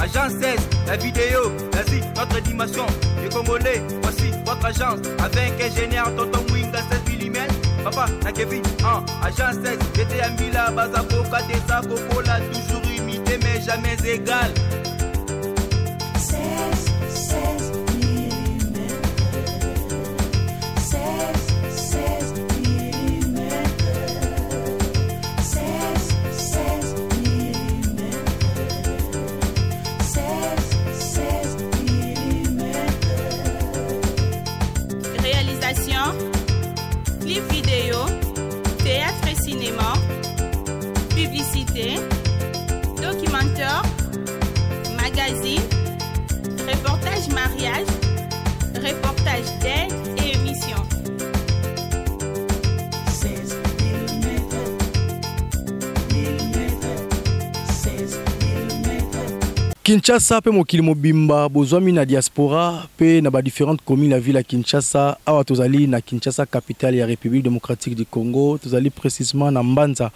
Agence 16, la vidéo, l'Asie, notre dimension. Les Congolais, voici votre agence. Avec ingénieur Tonton Mwinga 16 mm. Papa, na Kevin, 1, agence 16, j'étais à Mila, Bazaboka, Desa, Kokola, toujours imité mais jamais égal. 16, 16 mm. 16, 16 mm. 16, 16 mm. 16, 16 mm. Réalisation, clip vidéo, théâtre et cinéma, publicité, documentaire, magazine, reportage mariage, reportage d'aide et émission. 16 mm. Mm. 16 mm. Kinshasa mpe mokili mobimba, bozwami na diaspora mpe na badifférentes communes ya ville ya Kinshasa. Awa tozali na Kinshasa, capitale ya République démocratique du Congo. Tozali précisément na Mbanza,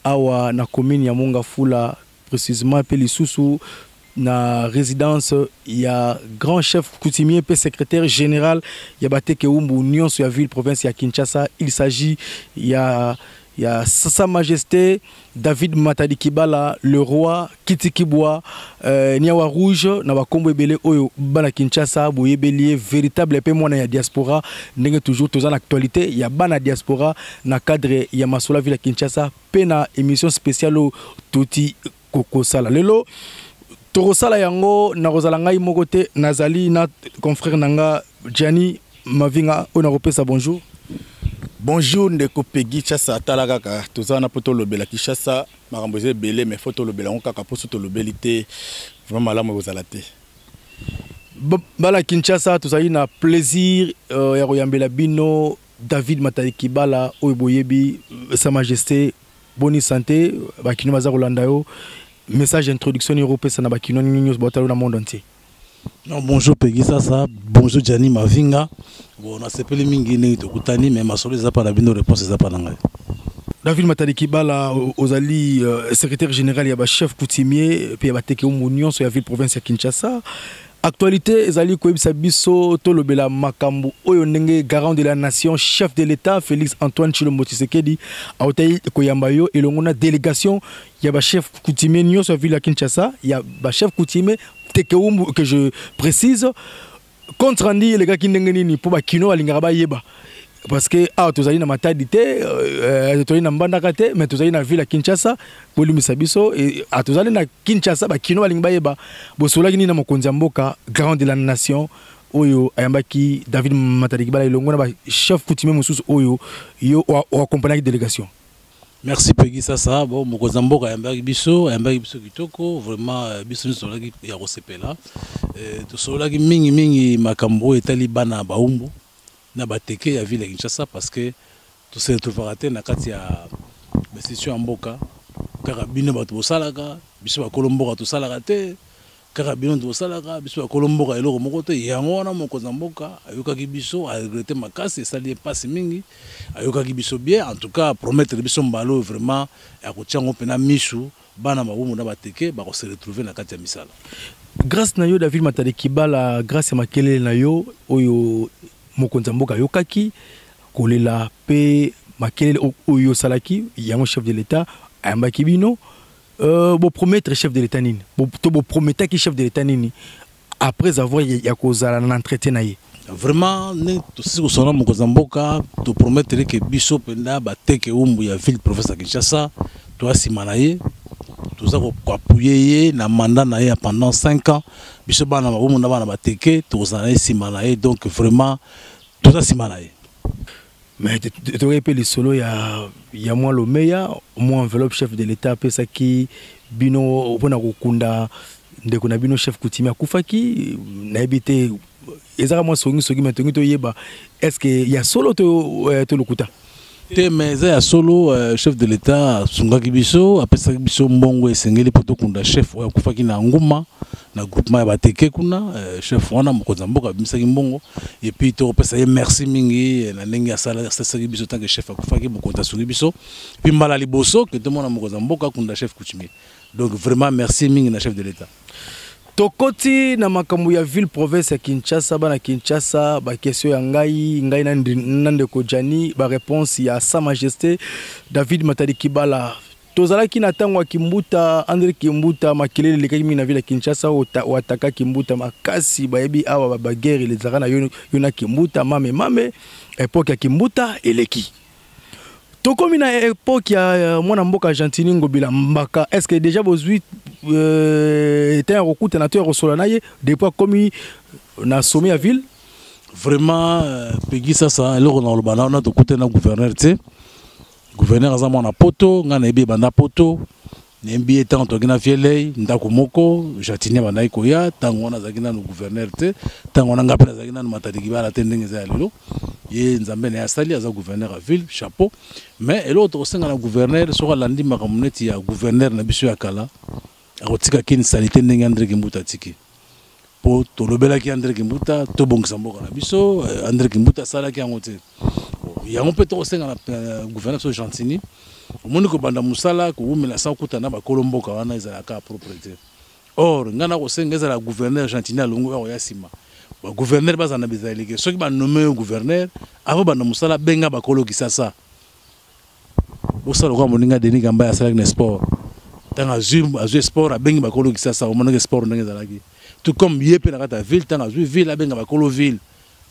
awa na commune ya Mont-Ngafula, précisément mpe lisusu na résidence ya grand chef coutumier mpe secrétaire général ya Bateke Humbu nyonso ya ville province ya Kinshasa. Il s'agit ya Sa Majesté David Matadi Kibala, le roi Kitikibwa, Niawa Rouge, na bakombo ebele oyo bana Kinshasa boyebeli ye, véritable pe mwana ya diaspora. Ndenge toujours toza na actualité ya bana diaspora na cadre ya masolo ville ya Kinshasa pe na émission spéciale oyo toti kokosala lelo. Tokosala yango na kozala ngai moko te, nazali na confrère na nga Gianni Mavinga oyo nakopesa bonjour. Bonjour ndeko Peggy Chassa. Atala kaka, toza wana mpo tolobela Kinshasa. Makambo eza ebele, mais faut tolobela yango kaka, mpo so tolobeli te, vraiment malamu ekozala te. Bala Kinshasa, tozali na plaisir ya koyambela bino David Matadi Kibala oyo boyebi. Sa Majesté, boni santé? Bakino baza kolanda yo, message introduction nini okopesa na bakino nini nyonso baotala na monde entier? Non, bonjour Peggy Sasa, bonjour Gianni Mavinga. Bon, nasepeli mingi ndenge tokutani, mais masolo eza pa na bino, réponse eza pa na ngai. David Matadi Kibala, ozali secrétaire général ya bachef coutumier mpe ya Bateke Humbu nyonso ya ville province ya Kinshasa. Actualité ezali koyebisa biso tolobela makambo oyo ndenge garant de la nation, chef de l'État Félix Antoine Tshilombo Tshisekedi autaki koyamba yo elongo na délégation ya bachef coutumier nyonso ya ville ya Kinshasa, ya bachef coutumier Teke Humbu que je précise. Compte rendu elekaki ndenge nini, mpo bakino balingaka bayeba? Parce que awa tozali na Matadi te, tozali na Mbandaka te, mais tozali na ville ya Kinshasa. Bolimbisa biso, tozali na Kinshasa. Bakino balingi bayeba bosolaki nini na mokonzi ya mboka, garant de la nation, oyo ayambaki David Matadi Kibala elongo na bachef coutumier mosusu oyo yo oaccompagnaki délégation. Merci Peggy Sasa. Bon, mokonzi ya mboka ayambaki biso, ayambaki biso kitoko, vraiment biso nyonso tozalaki ya kosepela. Tosololaki mingi mingi makambo oyo etali bana Baumbu na Bateke ya ville ya Kinshasa, parce que tose retrouvaka te na kati ya institution ya mboka. Kaka bino bato bosalaka, biso bakolo mboka tosalaka te. Kaka bino nde bosalaka, biso bakolo mboka eloko moko te. Yango wana mokonzi ya mboka ayokaki biso, aregretter makasi, esali ye mpasi mingi. Ayokaki biso bien, en tout cas promettre biso mbala oyo vraiment akotia yango mpena misu, bana Mabumbu na Bateke bakose retrouver na kati ya misala. Grâce na yo David Matadi Kibala, grâce ya makelele na yo oyo mokonzi ya mboka ayokaki kolela mpe makelele oyo osalaki yango, chef de l'État ayambaki bino. Bopromettre chef de l'État nini, to boprometaki chef de l'État nini après avoir ya kozala na entretien na ye? Vraiment, ndenge tosisi kosolola mokonzi ya mboka, topromettre ke biso mpenza Bateke Humbu ya ville province ya Kinshasa toya nsima na ye, toza koappuyer ye na mandat na ye ya pendant 5 ans. Biso bana Mabumbu na bana Bateke tokozala na ye, nsima na ye. Donc vraiment toza nsima na ye. Mais tokoki mpe lisolo ya mwa lomeya, mwa enveloppe chef de l'État apesaki bino mpona kokunda ndeko na bino chef coutumier akufaki. Nayebi te, ezaka mwa songisongi, mais tongi toyeba, est ce que ya solo to lokuta? Te, mais eza ya solo. Chef de l'État asungaki biso, apesaki biso mbongo esengeli mpo tokunda chef oyo akufaki na Nguma, na groupement ya Bateke kuna. Chef wana, mokonzi ya mboka abimisaki mbongo, et puis tokopesa ye merci mingi na ndenge asalisaki biso. Tant que chef akufaki, mokonzi asungi biso, puis mbala liboso ke tomona mokonzi ya mboka akunda chef coutumier. Donc vraiment merci mingi na chef de l'État. Tokoti na makambo ya ville province ya Kinshasa, bana Kinshasa, ba question ya ngai, ngai na ndeko Gianni, ba réponse ya Sa Majesté David Matadi Kibala. Tozalaki na tango ya Kimbuta, André Kimbuta, makelele elekaki mingi na ville ya Kinshasa, oataka Kimbuta makasi, bayebi awa ba guerre elezaka na yo na Kimbuta, mame mame, époque ya Kimbuta eleki. Tokomi na époque ya mwana mboka Gentiny Ngobila Mbaka, est-ce que déjà bozwi temps ya kokutana to ya kosola na ye depuis akomi na sommet ya ville? Vraiment, Peggy Sasa, eloko na koloba na tokutana na gouverneur te. Gouverneur aza mwana poto, ngai nayebi ebanda poto, nayebi ye ntango toki na Vielei, ndako moko, Gentiny abandaki koya, ntango wana azalaki nanu gouverneur te, ntango wana ngai mpe nazalaki nanu Matadi Kibala te ndenge eza ya lelo. Ye Nzambe na ye asali, aza gouverneur ya ville, chapeau. Mais eloko tokosenga na gouverneur, soki alandi makambo neti ya gouverneur na biso ya kala, akotika kini salite ndenge André Kimbuta atiki. Po tolobelaki André Kimbuta, tobongisa mboka na biso, André Kimbuta asalaki yango te. Yango mpe tokosenga na gouverneur biso Gentiny, omoni kobanda mosala kowumela sans okuta na bakolo mboka wana ezalaka propre te. Or ngai nakosenga ezala gouverneur Gentiny alongo oyo akoya nsima. Ba gouverneur bazala na bizaleli ke soki ba nommé yo gouverneur, avant banda mosala benga bakolo Kinshasa. Bosala lokola moninga Denis Gambay asalaki na sport. Ntango azwi sport abengi bakolo Kinshasa, omonaki sport ndenge ezalaki. Tout comme ye mpe na kati ya ville, ntango azwi ville abenga bakolo ville.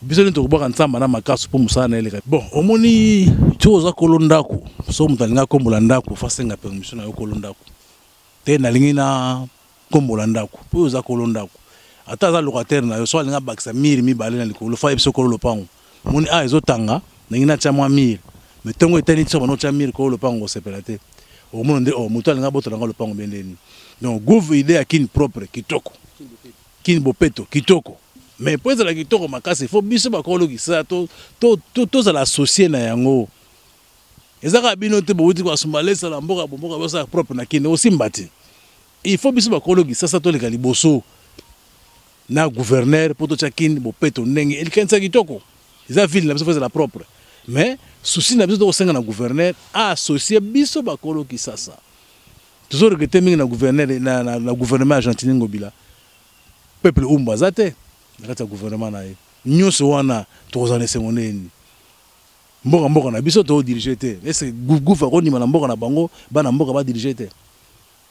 Biso nini tokobwaka ntsamba na makasu mpo mosala na eleka. Bon, omoni soki oza kolo ndako, soki moto alingi akombola ndako, fa asenga permission na yo kolo ndako. Te nalingi na kombola ndako, mpo oza kolo ndako. Ata aza locataire na yo, soki alingi abakisa mur mibale na likolo, fa ayebisa kolo lopango. Omoni, ah, ezotanga, nalingi natia mwa mur. Mais ntongo etani ti soki banda kotia mur kolo lopango kosepela te. Okomona nde, oh, moto alingi abotola nga lopango bien ndeni. Donc, gouve idée ya Kin propre, kitoko. Kin bopeto, kitoko. Mais po ezala kitoko makasi, il faut biso bakolo kisasa tozala associé na yango. Eza kaka bino te bowuti kosumba lesa na mboka bomboka bosala propre na Kin, osimba te. Il faut biso bakolo kisasa toleka liboso na gouverneur po totia Kin bopeto ndenge elikanisa kitoko. Eza ville na biso faut ezala propre. Mais souci na biso tokosenga na gouverneur a associer biso bakolo kisasa. Tozo regretter mingi na gouverneur na gouvernement ya Gentiny Ngobila. Peuple Umbu aza te na kati ya gouvernement na ye. Nyonso wana tokozala na esengo ndenge nini? Mboka mboka na biso to diriger te. Est-ce que gouv akondima na mboka na bango, bana mboka ba diriger te?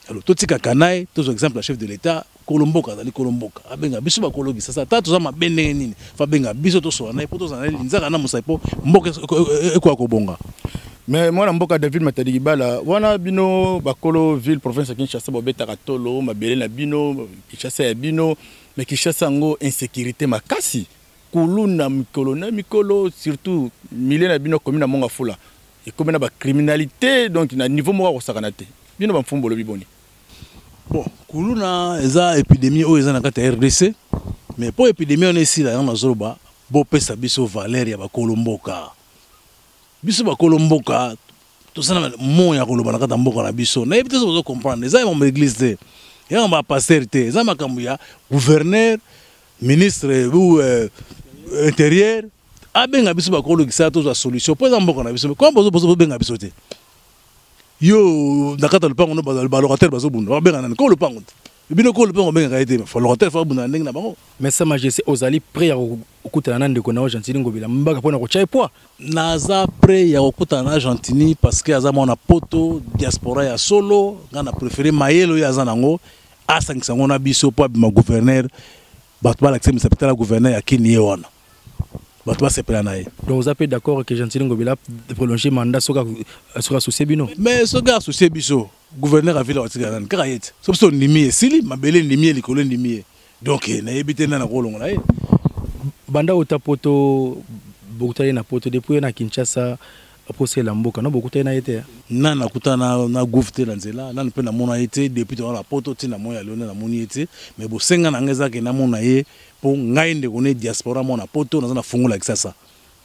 Alors totika Kanaye, tozwa exemple ya chef de l'État, kolo mboka azali kolo mboka. Abenga biso bakolo Kinshasa, ata toza mabe ndenge nini, fa benga biso tosola na ye po tozala na ye linzaka na mosai po mboka ekoka kobonga. Mais mwana mboka David Matadi Kibala, wana bino bakolo ville province ya Kinshasa bobetaka tolo mabele na bino, Kinshasa ya bino, mais Kinshasa yango insécurité makasi. Kuluna mikolo na mikolo, surtout milieu na bino commune ya Mongafula ekomi na ba criminalité, donc na niveau moko akosakana te. Bino ba mfumbu bolobi boni? Bon, kuluna eza épidémie oyo eza na kati ya RDC, mais po épidémie wana esila yango nazoloba bopesa biso valeur ya bakolo mboka. Biso bakolo mboka tosala mot ya koloba na kati ya mboka na biso. Nayebi te soki bozo comprendre, eza ya makambo ya église te, eza makambo ya pasteur te, eza makambo ya gouverneur, ministre ou intérieur abenga biso bakolo kisala tozwa solution po eza mboka na biso. Mais comment bozo bobenga biso te? Yo na kati ya lopango no ba locataire bazobunda, babenga nani? Ko lopango te. Bino ko lopango bengaka ye te, ba locataire fa babunda na ndenge na bango. Mais Sa Majesté, ozali prêt ya kokutana na ndeko na yo Gentiny Ngobila Mbaka mpona kotia ye poids? Naza prêt ya kokutana na Gentiny parce que aza mwana poto, diaspora ya solo, nga na préféré mayele oyo aza nango, asangisa yango na biso po abima gouverneur, bato balakisa misapi tala gouverneur ya Kin ye wana. Bato basepela na ye. Donc oza pe d'accord que Gentiny Ngobila prolonger mandat soki associé bino? Mais soki associé biso, gouverneur ya ville akotikala nani? Kaka ye te. Soki biso ndimi ye, esili, mabele ndimi ye, likolo ndimi ye. Donc nayebi te nani akolongola ye. Banda ota poto, bokutani na poto depuis na Kinshasa aposela mboka, no bokutani na ye te? Nani nakutana na gouv te na nzela, nani mpe namona ye te depuis toza na poto ti na moya lelo namoni ye te. Mais bosenga na ngai eza ke namona ye po ngai ndeko ne diaspora mwana poto naza na fungola Kinshasa.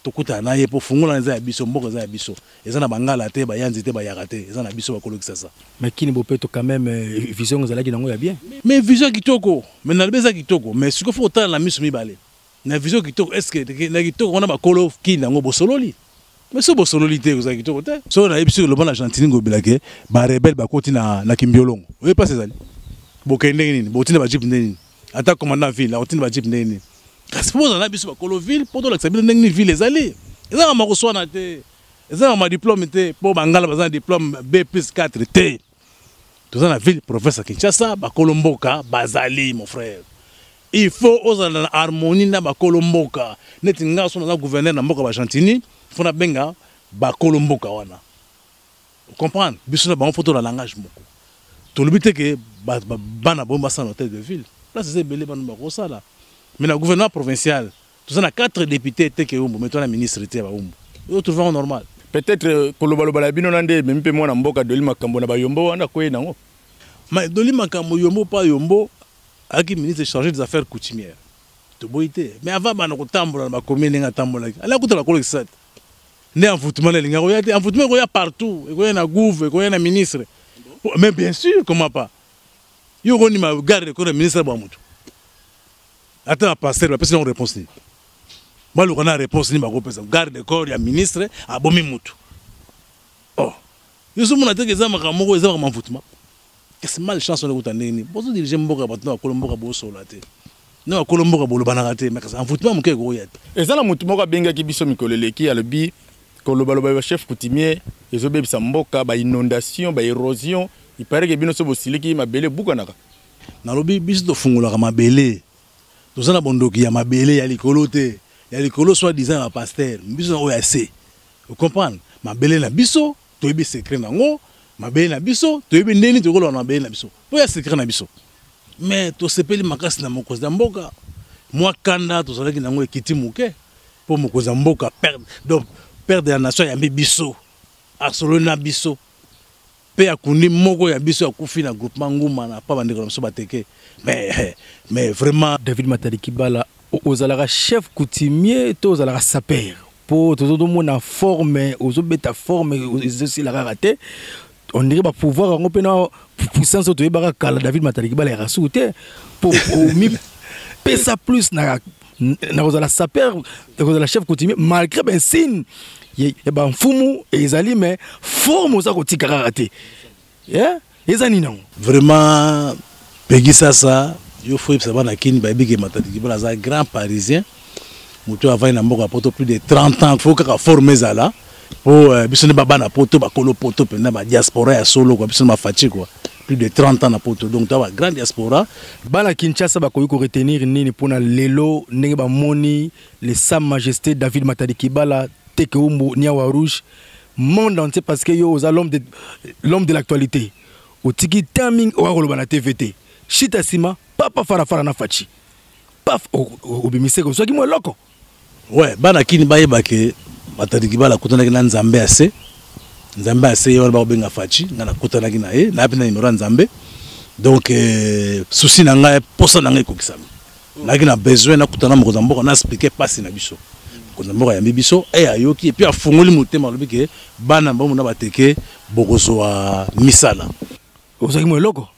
Tokutana na ye po fungola eza ya biso, mboka eza ya biso. Eza na bangala te, bayanzi te, bayaka te, eza na biso bakolo Kinshasa. Mais kini bopeto quand même vision ezalaki nango ya bien. Mais vision kitoko, mais nalobi eza kitoko, mais sikoyo faut kotala na miso mibale. Na vision kitoko, est-ce que na kitoko wana bakolo kini yango bosololi? Mais so bosololi te, kozala kitoko te. So nayebi soki loba na Gentiny Ngobila ke ba rebelle bakoti na Kimbiolongo. Oyebi place ezali? Bokende ndenge nini? Botinda ba jeep ndenge nini? Ata commandant ville akotinda ba jeep ndenge nini? Kasi mpo bozala na biso bakolo ville mpo tolakisa bino ndenge nini ville ezali. Eza makambo ya koswana te, eza makambo ya diplome te, mpo bangala baza na diplome B plus 4 te. Toza na ville province ya Kinshasa, bakolo mboka bazali mon frère. Il faut ozala na harmonie na bakolo mboka. Neti nga so naza gouverneur na mboka ba Gentini, faut nabenga bakolo mboka wana. Comprendre? Biso na bango faut tola langage moko. Tolobi te ke bana bango basala na hôtel de ville. Place eza ebele bana bakosala. Mais na gouvernement provincial, toza na 4 députés te ke Humbu, mais toza na ministre te ya ba Humbu. Oyo trouve yango normal. Peut-être kolobaloba na bino na nde ememi mpe mwana mboka Doli Makambo na bayombo wana akwei nango. Mais Doli Makambo yombo pa yombo ayaki ministre chargé des affaires coutumières. Toboyi te. Mais avant bana kotambola na bakomi ndenge atambolaki. Ala kuta bakolo kisat. Nde envoûtement elinga koya te. Envoûtement ekoya partout. Ekoya na gouve, ekoya na ministre. Mais bien sûr, comment pas? Yo okondima garde ekona ministre bwa moto. Ata ba pasteur bapesi nango réponse nini? Baluka na réponse nini bakopesa? Garde corps ya ministre abomi moto. Oh, yo ozomona te ke eza makambo moko eza makambo envoûtement. Kasi malchance wana ekuta ndenge nini? Bozo diriger mboka bato na bakolo mboka bosola te. Na bakolo mboka bolobanaka te, mais kasi envoûtement moke ekoya te. Eza na motu moko abengaki biso mikolo eleki, alobi kolobaloba ya chef coutumier ezobebisa mboka, ba inondation, ba érosion. Il paraît que bino so bosiliki mabele ebukanaka. Nalobi biso tofungolaka mabele, toza na bondoki ya mabele ya likolo te, ya likolo soit disant ya ba pasteur, biso na oyo ya se. O comprendre? Mabele na biso toyebi secret nango, mabele na biso toyebi ndenge nini tokoloba na mabele na biso mpo ya secret na biso. Mais tosepeli makasi na mokonzi ya mboka, mwa kanda tozalaki nango ekiti moke mpo mokonzi ya mboka père, donc père de la nation ayambi biso, asololi na biso mpe akundi moko ya biso akufi na groupement Nguma na pa bandeko na biso bateke. Mais vraiment David Matadi Kibala, ozalaka chef coutumier to ozalaka sapeur? Po tozomona forme, ozobeta forme ezosila kaka te. On dirait ba pouvoir yango mpe na puissance oyo toyebaka kala David Matadi Kibala ya rasuku te. Po omipesa plus na kozala sapeur, na kozala chef coutumier malgré ba insigne ya ba mfumu ezali, mais forme oza kotika kaka te. Eza nini yango? Vraiment Peggy Sasa, yo faut yebisa bana Kini bayebi ke Matadi Kibala aza grand parisien. Moto avandi na mboka poto plus de 30 ans, faut kaka forme ezala po biso nde ba bana poto, bakolo poto mpenza, ba diaspora ya solo quoi, biso nde bafaci quoi. Plus de 30 ans na poto, donc toza ba grande diaspora. Bana Kinshasa bakoki ko retenir nini mpona lelo ndenge bamoni le Sa Majesté David Matadi Kibala Teke Humbu Niawa Rouge monde entier, parce que yo oza l'homme de l'actualité. Otiki temps mingi oya koloba na TV te. Shita sima papa fara fara na Fatshi. Paf, obimise ko soki mo eloko. Ouais, bana Kini bayeba ke Matadi Kibala akutanaki na Nzambe ya se. Nzambe ya se ye wana bakobenga Fatshi, nga nakutanaki na ye, nayapi na numéro ya Nzambe. Donc souci na ngai, posa na ngai ekokisami. Nayaki na besoin nakutana na mokonzi ya mboka, na expliquer pasi na biso. Mokonzi ya mboka ayambi biso, e ayoki, et puis afungoli motema, alobi ke bana mbongo na bateke bokozwa misala. Ozwaki mo eloko?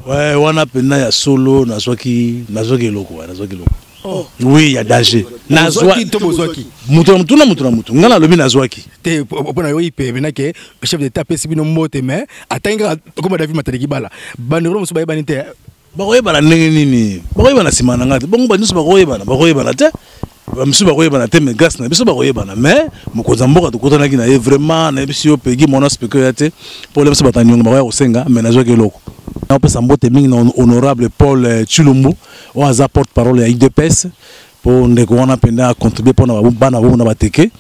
Ouais, wana pena ya solo, nazwaki eloko, ouais, nazwaki eloko. Oh. Oui, ya danger. Nazwa Ozwaki to bozwaki? Moto na moto na moto na moto. Nga nalobi nazwaki. Te, po na yo ipe, mena ke chef d'État apesi bino mbote, mais atangi kaka koma David Matadi Kibala. Bandeko mosusu bayebani te. Bakoyebana ndenge nini? Bakoyebana nsima na nga te. Bongo ba nyonso bakoyebana, bakoyebana te. Ba misusu bakoyebana te, mais grâce na biso bakoyebana. Mais mokonzi ya mboka tokutanaki na ye vraiment, nayebisi yo Peggy mwana speke ya te. Pour biso bato ya niongo bakoya kosenga, mais nazwaki eloko. Napesa mbote mingi na honorable Paul Tshilumbu, oyo aza porte-parole ya UDPS, po ndeko wana mpenza a contribuer mpona bana bongo na bateke,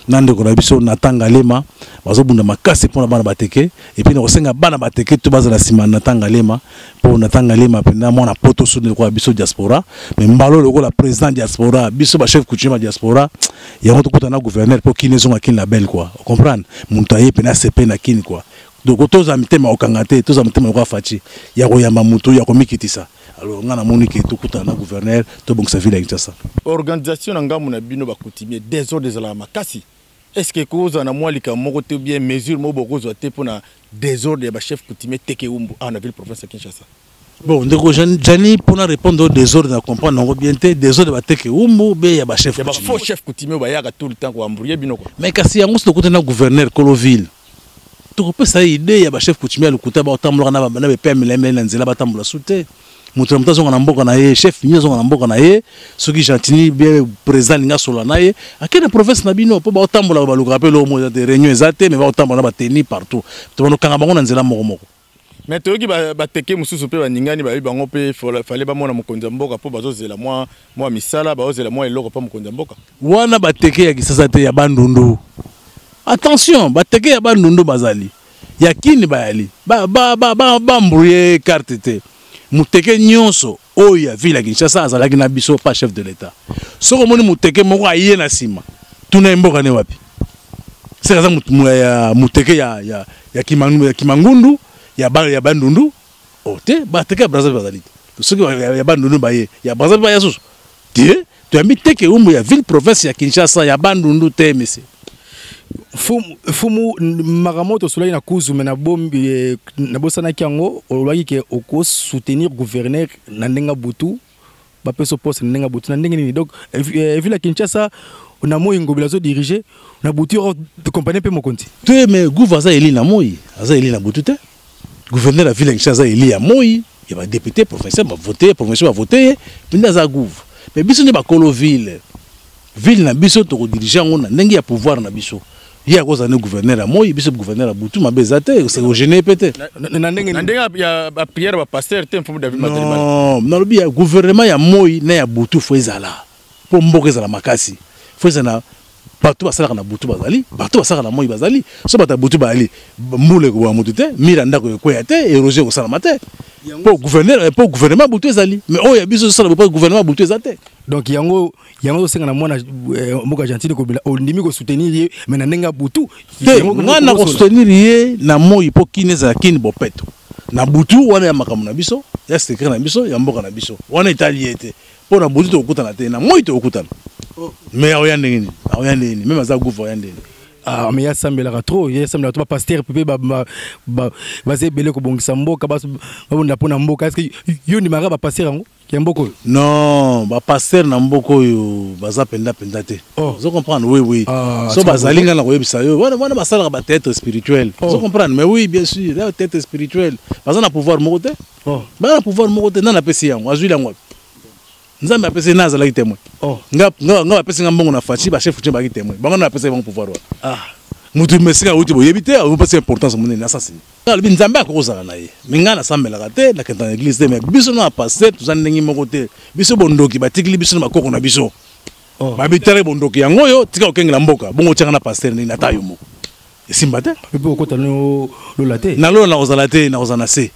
na ndeko na biso Nathan Ngalema bazobunda makasi mpona bana bateke. Et puis nakosenga bana bateke to bazala nsima na Nathan Ngalema, po Nathan Ngalema mpenza mwana poto soki lokola biso diaspora, mais mbalo lokola président diaspora, biso ba chef coutumier ba diaspora, yango tokutana na gouverneur po Kini ezonga Kini label quoi. O comprendre? Moto aye mpenza asepe na Kini quoi. Donc tozala mitema kokanga te, tozala mitema lokola Fatshi ya koyamba moto ya komikitisa. Alors nga namoni ke tokutana na gouverneur tobongisa ville ya Kinshasa. Organisation na ngambo na bino ba coutumier, désordre ezalaka makasi. Est-ce que kozala na mwa likambo moko te ou bien mesure moko bokozwa te mpona désordre ya ba chef coutumier Teke Humbu awa na ville province ya Kinshasa? Bon, ndeko Gianni, mpona répondre au désordre na comprendre yango bien te, désordre ba Teke Humbu be ya ba chef Ya ba coutumier. faux chef coutumier bayaka tout le temps ko embrouiller bino quoi. Mais kasi yango soki tokutani na gouverneur Koloville, tokopesa ye idée ya ba chef coutumier ya lokuta baotambolaka na ba na ba epemele na nzela batambola su te. Moto na moto azonga na mboka na ye, chef nyonso azonga na mboka na ye. Soki Gentiny bien président alingi asolola na ye, akende na province na bino mpo baotambola, balukaka mpe eloko moko eza te, réunion eza te, mais baotambola na bateni partout, tobandokanga bango na nzela moko moko. Mais toyoki bateke mosusu mpe baningani, bayebi bango mpe fale bamona mokonzi ya mboka mpo bazozela mwa misala, bazozela mwa eloko mpo mokonzi ya mboka. Wana bateke ya Kisasa te, ya Bandundu. Attention, bateke ya Bandundu bazali ya Kini, bayali bambrouye carte te. Moteke nyonso oyo ya ville ya Kinshasa azalaki na biso pa chef de l'État. Soki omoni moteke moko aye na nsima, tuna ye mboka ne wapi. Seke aza moteke ya Kimangundu, ya Bandundu o te. Bateke ya Brazzaville bazali te. Soki ya Bandundu baye, ya Brazzaville baya susu te. Toyambi teke umbu ya ville province ya Kinshasa, ya Bandundu te, monsieur. Fumu makambo tosolaki na kuzu, me nabombi, nabosanaki yango. Olobaki ke okosoutenir gouverneur na ndenge butu, bapesa poste na ndenge butu na ndenge nini. Donc ville ya Kinshasa na moi, Ngobila azodirige na butu, yoko compagnie mpe mokonzi. Te, mais gouve aza eli na moi, aza eli na butu te. Gouverneur ya ville ya Kinshasa aza eli ya moi, ya badéputé provincial bavote, provincial bavote ye mpenza, aza gouve. Mais biso nde bakolo ville, ville na biso tokodirige yango na ndenge ya pouvoir na biso. Ye akozala nde gouverneur ya moi, biso gouverneur ya butu, mabe eza te, ogene mpe te. Na ndenge Na ndenge ya baprière, bapasteur te, mfumu David Matadibala. Non, nalobi ya gouvernement ya moi na ya butu fo ezala mpo mboka ezala makasi. Fo ezala na bato basalaka na butu, bazali bato basalaka na moi, bazali so bato ya butu bayali, mbula ekoboma motu te, mire ya ndako ekweya te, érosion ekosalama te, mpo gouverneur, mpo gouvernement butu ezali. Mais oyo ya biso ezosala mpo gouvernement butu eza te. Donc yango ozosenga na mwana mboka Gentiny Kobila, ondimi kosoutenir ye mais na ndenge ya butu? Te, nga na kosoutenir ye na moi mpo Kini ezala Kini bopeto. Na butu wana ya makambo na biso, ya secret na biso, ya mboka na biso, wana etali ye te, mpo na butu tokokutana te, na moi tokokutana. Mais aoya ndenge nini? Aoya ndenge nini? Même aza gouve, aoya ndenge nini? Ah, mais yasambelaka trop, yasambelaka trop. Bapasteur mpe baza ebele kobongisa mboka, babonda mpo na mboka. Est ce que yo ndimaka bapasteur yango ya mboka oyo? Non, bapasteur na mboka oyo baza mpenza mpenza te. Ozo comprendre? Oui. Ah, so bazali, nga na koyebisa yo, wana basalaka bathéâtre spirituel. Ozo comprendre? Mais oui, bien sûr, ya théâtre spirituel, baza na pouvoir moko te. Baza na pouvoir moko te. Nani apesi yango? Azwili yango wapi? Nzambe apesi na azalaki témoin. Nga bapesi nga mbongo na Fatshi, bachef coutumier bazalaki témoin, bango na bapesaki bango pouvoir wana. Mutu mesika awuti, boyebi te, opesi importance monene na sasi. Alobi Nzambe akokozala na ye, me ngai nasambelaka te, nakenda na église te. Me biso na pasteur toza ndenge moko te. Biso bondoki batikili biso na bakoko na biso. Babitala bondoki yango oyo, tika kokengela mboka bongo, otianga na pasteur ndenge ata yo moko, esimba te. Mpe okota lola te. Na lola nakozala te, nakozala na se.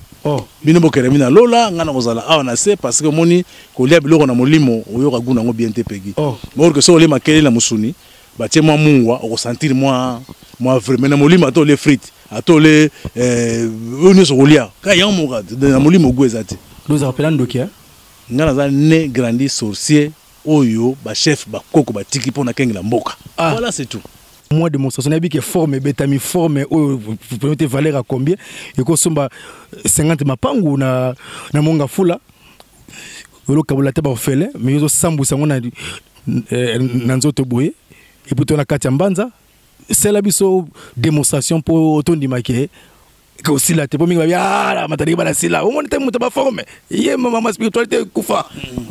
Bino bokelemi na lola, ngai nakozala awa na se, parce que omoni kolia biloko na molimo, oyoka gu nango bien te, Pegi. Or que soki olie makele na mosuni, batie mwa mungwa, okosentir mwa vrai. Mais na molimo, ata olie frite, ata olie oyo nyonso kolia kaka yango moko, na molimo gu eza te. Ozala mpena ndoki? Ngai naza né grandi sorcier oyo bachef bakoko batiki mpo nakengela mboka. Voilà, c'est tout. Moi démonstration, nayebi ke forme ebetami, forme oyo te valeur ya combien? Ekosomba 50 mapangu na Monga Fula. Olokabola te baorphelin, mais ozosambwisa yango na nzoto boye. Et puis to na kati ya Mbanza, sela biso démonstration mpo tondima ke kosila te, mpo mingi babi Matadiki bana sila, omoni te moto baforme ye, mama spiritualité ekufa.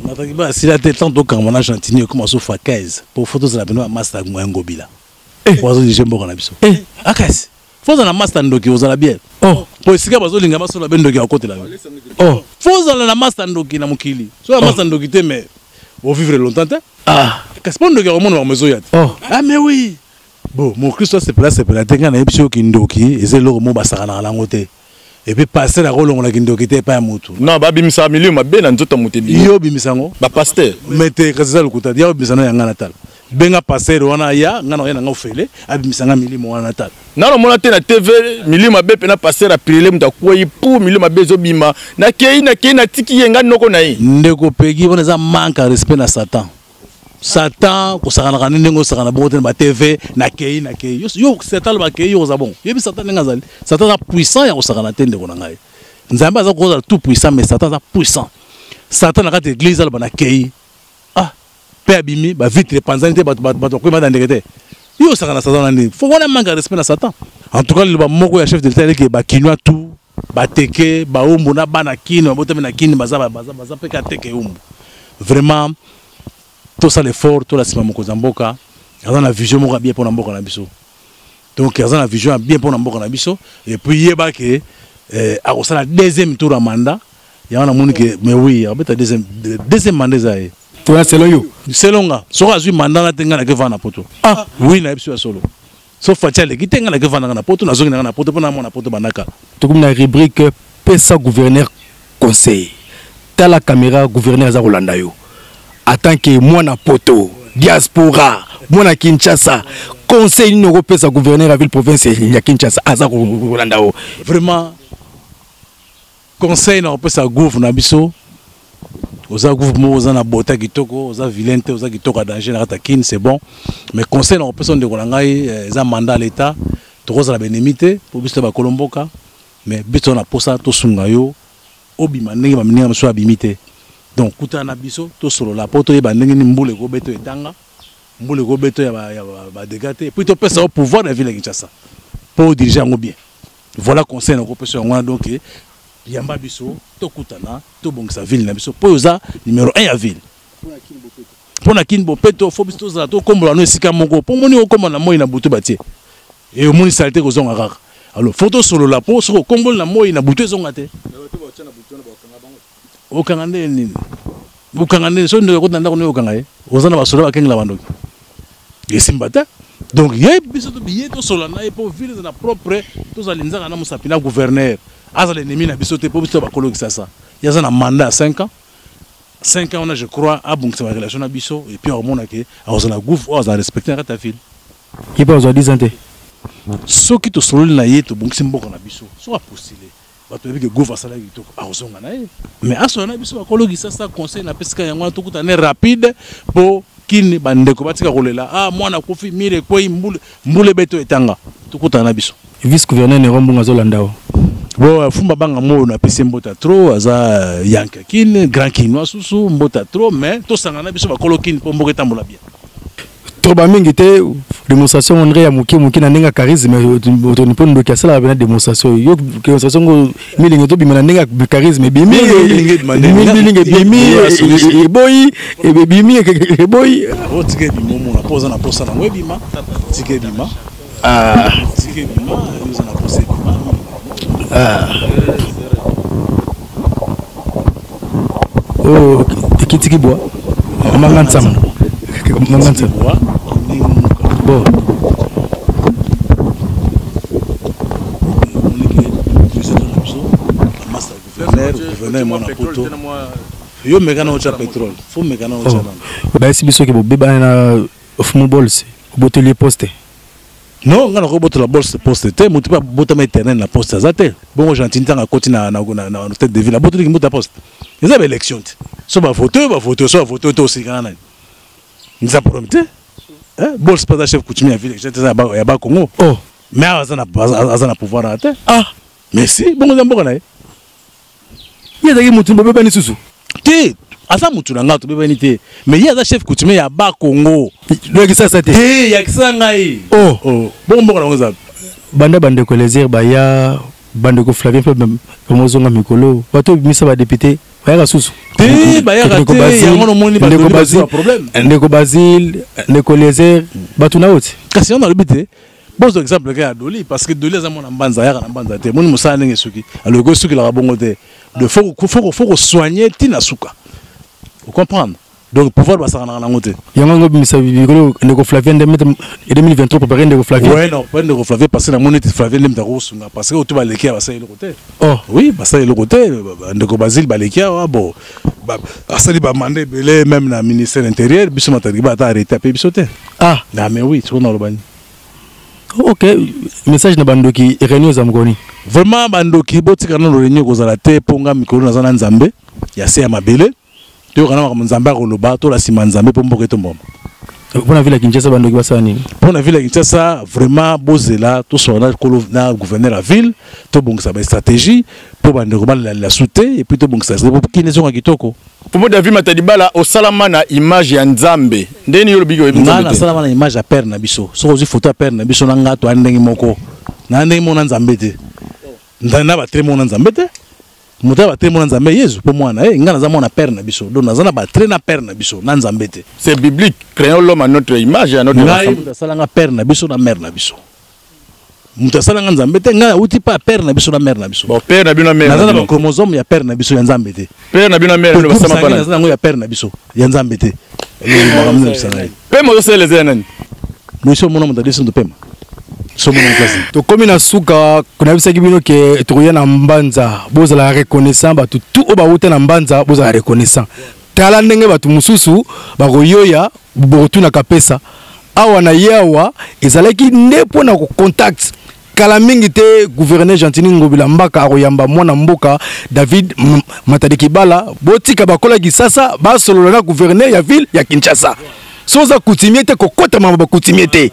Matadiki bana sila te. Tant tokangama na Gentiny, ekoma so fois 15 po fo tozala pene bamaster ya Ngobila po azodirige mboka na biso. Akasi fo ozala na master ndoki, ozala bien, po esika bazolinga basola be ndoki akotela yo. Fo ozala na master ndoki na mokili. So ya master ndoki te, mais ovivre longtemps te. Kasi mpo ndoki akomona makambo ezoya te. Ah, mais oui, bon, mokristo asepela asepela te, ngai nayebi soki kindoki eza eloko moko basakanaka nango te. Et puis pasteur akolongola kindoki te epai ya motu. Non, babimisaka milio mabe na nzoto ya moto ebimi. Yo obimisa yango? Bapasteur. Mais te, kasi eza lokuta. Ya obimisa na yanga, natala. Benga pasteur wana aya, ngai na oya na nga ofele, abimisa nga milimo wana, natala. Nano omona te na TV milio mabe mpe na pasteur aprilele moto akwei pu milio mabe ezobima, nakei nakei natiki ye, ngai noko na ye. Ndeko Pegi, wana eza manque ya respect na Satan. Satan kosakanaka nde ndenge osakana bongo te na batv, nakei nakei. Yo Satan aloba akei, yo oza bongo. Yebi Satan ndenge azali? Satan aza puissant ya kosakana te, ndeko na ngai. Nzambe aza kozala tout puissant, mais Satan aza puissant. Satan na kati ya église aloba nakei, ah, mpe abimi, bavitre epanzani te, bato bakoyi bata ndeke te. Yo osaka na Satan na nini? Fo wana manque ya respect na Satan. En tout cas, liloba moko ya chef de l'État eleki bakinois tout. Bateke baumbu na bana kini babotami na kini baza baza baza mpe kateke umbu. Vraiment tosala effort, tola nsima mokonzi ya mboka aza na vision moko ya bien mpona mboka na biso. Donc aza na vision ya bien mpona mboka na biso. Et puis yeba ke akosala deuxième tour ya mandat. Yango namoni ke, mais oui, akobeta deuxième mandat eza ye. Toya selon yo. Selon nga, soki azwi mandat na te, nga nake vanda na poto. Ah. Oui, nayebi so ya solo. So Fatshi aleki te, nga nake vanda nga na poto, nazongi na nga na poto mpo namona poto bandaka. Tokomi na rubrique pesa gouverneur conseil. Tala caméra, gouverneur aza kolanda yo. En tant que mwana poto, diaspora, mwana Kinshasa, conseil nini okopesa gouverneur ya ville province ya Kinshasa aza kolanda yo? Vraiment conseil na kopesa gouve na biso, oza gouve moko oza na bota kitoko, oza vilain te, oza kitoko ya danger na kati ya Kin, c'est bon. Mais conseil na kopesa ndeko na ngai, eza mandat à l'état, tokozala ba ennemi te po biso bakolo mboka, mais biso na posa tosunga yo obima ndenge ba mininga mosusu abimi te. Donc kutana na biso tosolola po toyeba ndenge nini mbula ekobeta etanga, mbula ekobeta ya ba dégâts te, et puis topesa yo pouvoir na ville ya Kinshasa po diriger yango bien. Voilà conseil na kopesa yango wana. Donc yamba biso tokutana tobongisa ville na biso po oza numéro 1 ya ville. Mpona Kin bopeto, fo biso tozala tokombola no esika moko po moni okoma na moi na butu batie e omoni saleté kozonga kaka. Alors fo tosolola po soki okomboli na moi na butu ezonga te. Okanga nde nini? Okanga nde soki ndeko akota na ndako nde okanga ye. Oza na basoda bakengela bandoki. Esimba te. Donc ye biso to biye tosolola na ye po ville eza na propre, tozala nzaka na mosapi na gouverneur. Azala ennemi na biso te po biso bakolo Kinshasa. Ye aza na mandat ya 5 ans. 5 ans wana je crois abongisa ba relation na biso et puis akomona ke akozala gouv oyo azala respecté na kati ya ville. Ye mpe azwa 10 ans te. Soki tosololi na ye tobongisi mboka na biso, soki apostule bato bayebi ke gouv asalaki kitoko, akozonga na ye. Mais asola na biso bakolo Kinshasa, conseil napesika yango wana, tokutane rapide po kini bandeko batika kolela, ah mwana akufi, mire ekwei, mbula ebeto etanga, tokutana na biso. Vice gouverneur Néron Mbunga azolanda yo. Bon, Fumba Banga moyo na pesi mbota trop, aza Yanka Kin, grand Kinois susu, mbota trop, mais tosangana na biso bakolo Kin po mboka etambola bien. Trop ba mingi te démonstration on ya moke moke na ndenge ya charisme, otoni mpo ndoki asalaka pena démonstration. Yo démonstration ngo milingi tobima na ndenge ya charisme ebimi, Milingi ebima ndenge. milingi ebimi, eboyi, ebimi, eboyi. Otika ebima omona mpo oza na posa nango ebima, tika ebima. Ah. Tika ebima, oza na posa ebima. Ah. Oh, ekitiki bwa. Manga nsambo. Manga nsambo. Bon. Gouverneur mwana poto. Yo meka na ocha pétrole. Faut meka na ocha. Oh. Ba si biso ke bobeba na fumu bolse. Oboteli poste. Non, nga na ko botola bolse poste te, mutu pa botama éternel na poste aza te. Bongo gentil ntanga koti na na na na tête de ville, botoli ki poste. Eza ba élection te. So ba voter, ba voter, so ba voter to sikana nani. Nza problème te. Hein, bolse pas chef coutumier ya ville, j'étais ya ba ya ba Congo. Oh. Mais aza na aza na pouvoir te. Ah. Mais si, bongo za mboka na ye. Ye azalaki mutu bobebani susu. Te, aza mutu na nga tobebani te. Mais ye aza chef coutumier ya ba Congo. Donc ça te. Te, ya kisa ngai. Oh. Oh. Bongo mboka na ngo za. Banda bandeko Eliezer baya, bandeko Flavien pe bamozonga mikolo. Bato bimisa ba député, bayaka susu. Te, bayaka Ndeko te, Basile, yango nomoni bato ndeko nde Basile, bazwa problème. Ndeko Basile, ndeko Eliezer, bato na oti. Kasi yango nalobi te. Bozo exemple ka ya Doli, parce que Doli aza mwana mbanza, ayaka na mbanza te. Moni mosala ndenge soki. Alors, eko soki laka bongo te. De faut ko, faut ko, faut ko soigner ti na suka. Vous comprenez? Donc pouvoir basaka na nango te. Yango ngo bimisa bikolo ndeko Flavien nde mete 2023 préparé ndeko Flavien. Ouais, non, pas ndeko Flavien parce que na moni Flavien nde mtako sunga parce que oto baleki ya basali eloko te. Oh. Oui, basali eloko te, ndeko Basile baleki awa, bon. Ba, asali ba mandat ebele même na ministère intérieur, biso matadi ba ata arrêté pe biso te. Ah. Na mais oui, tu vois na Ok, message na bandoki réunion za mokoni. Vraiment bandoki botika na réunion kozala te ponga mikolo naza na Nzambe ya se ya mabele. To kana makambo Nzambe akoloba to la sima Nzambe po mboka etomboma. Pona ville ya Kinshasa bandoki basala nini? Pona ville ya Kinshasa vraiment bozela to sona kolo na gouverneur ya ville to bongisa ba stratégie po bandeko ba la soute et puis to bongisa po kine zonga kitoko. Popo David Matadibala osalama na image ya Nzambe. Ndeni yo lobiki oyebi Nzambe Nga te? nasalama na image ya père na biso. Soki ozwi photo ya père na biso na nga to ndenge moko. Na ndenge moko na Nzambe te. Na batrait moko na Nzambe te. Moto ya batrait moko na Nzambe Yezu, mpo mwana ye, ngai naza mwana père na biso, donc naza na batrait na père na biso na Nzambe te. C'est biblique, créons l'homme à notre image et à notre ngai moto asalanga père na biso na mère na biso, moto asalanga Nzambe te. Ngai awuti pa père na biso na mère na biso. Bon, père na bino na mère naza na bachromosome ya père na biso, ya Nzambe te. Père na bino na mère na bino basama pa naza nango ya père na biso, ya Nzambe te. Makambo na biso ngai mpe mozosala eza ya nani? Mosi omona moto adesi moto pema somona klase. Tokomi na suka. Nayebisaki bino ke tokoya na Mbanza. Bozala reconnaissant, bato tu oyo bauta na Mbanza, bozala reconnaissant. Tala ndenge bato mosusu bakoyoya, bokotunaka pesa awa na ye awa ezalaki nde mpo na kocontact. Kala mingi te, gouverneur Gentiny Ngobila Mbaka akoyamba mwana mboka David Matadi Kibala. Botika bakola Kisasa basolola na gouverneur ya ville ya Kinshasa. So oza coutumier te, kokota mama bacoutumier te.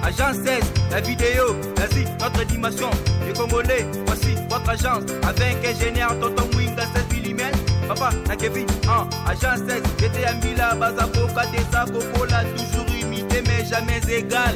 Agence 16, la vidéo, l'Asie, notre dimension. Les Congolais, voici votre agence. Avec ingénieur Tonton Mwinga 16 mm. Papa, na Kevin, 1, agence 16, j'étais à Mila, Bazaboka, Desa, Kokola, toujours imité mais jamais égal.